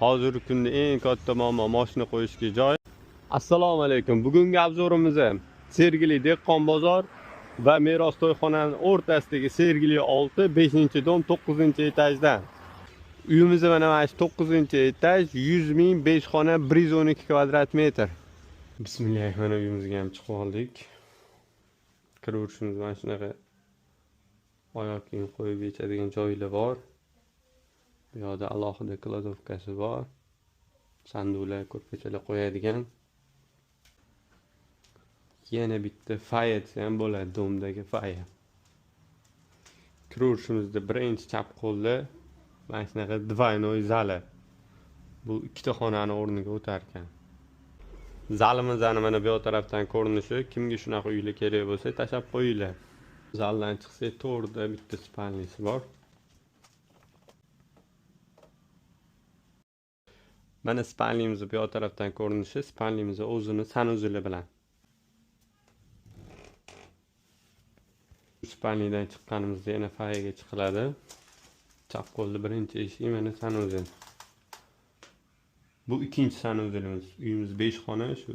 Hozirgi kunda eng katta muammo mashina qo'yishga joy. Assalomu alaykum. Bugungi obzorimiz Sergeli dehqon bozor va Meros to'yxonaning o'rtasidagi Sergeli 6 5-dom 9-etajdan. Uyimiz mana shu 9-etaj 100 ming 5 xona 112 kvadrat metr. Bismillah, mana uyimizga ham chiqib oldik. Kiraverishimiz mana shunaqa oyoq kiyim qo'yib yechadigan joylar bor. Bu yoqda alohida kladovkasi bor. Sanduqlar, ko'rpachalar qo'yadigan. Yana bitta foye desa ham bo'ladi, domdagi foye. Kiraverishimizda birinchi chap qo'lda mana shunaqa dvoynoy zali. Bu ikkita xonani o'rniga o'tar ekan. Zalimizni mana bu yoq tarafdan ko'rinishi, kimga shunaqa uylar kerak bo'lsa tashab qo'yinglar. Zaldan chiqsak to'rda bitta spalnisi bor. Mana spalnimiz bu yoq tarafdan ko'rinishi, spalnimiz o'zini sanuzeli bilan. Spalnidan chiqqanimizda yana foyega chiqiladi. Chap qo'lda birinchi eshik mana sanuzel. Bu ikkinchi sanuzelimiz. Uyimiz 5 xona, shu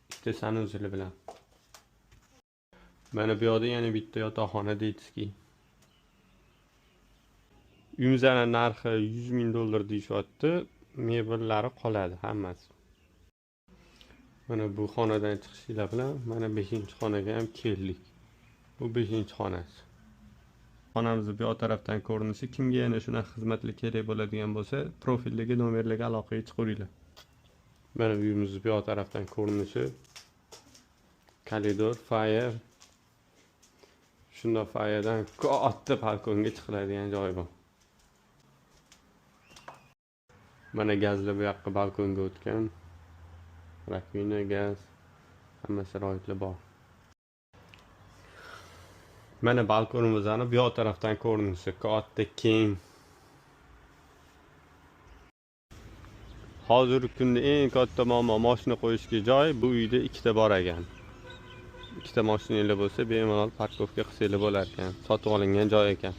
ikkita sanuzeli bilan. Mana bu yoqda yana bitta yotoqxona detskiy. Uyimizning narxi 100 ming dollar deyishyapti. Mebellari qoladi hammasi. Mana bu xonadan chiqishinglar bilan mana 5-xonaga ham keldik. Bu 5-xonasi. Xonamizni bu yoq tarafdan ko'rinishi, kimga yana shunaqa xizmatlar kerak bo'ladigan bo'lsa, profildagi nomerlarga aloqaga chiqaveringlar. Mana uyimizni bu yoq tarafdan ko'rinishi. Koridor, foye. Shunda foyedan katta balkonga chiqiladigan joy bor. Mana gazlar bu yoqqa balkonga o'tgan. Rakvina, gaz, hamma sharoitlar bor. Mana balkonimizni bu yoq tarafdan ko'rinishi, katta, keng. Hozirgi kunda eng katta muammo mashina qo'yishga joy. Bu uyda ikkita bor ekan. Ikkita mashinanglar bo'lsa, bemalol parkovka qilsanglar bo'lar ekan. Sotib olingan joy ekan.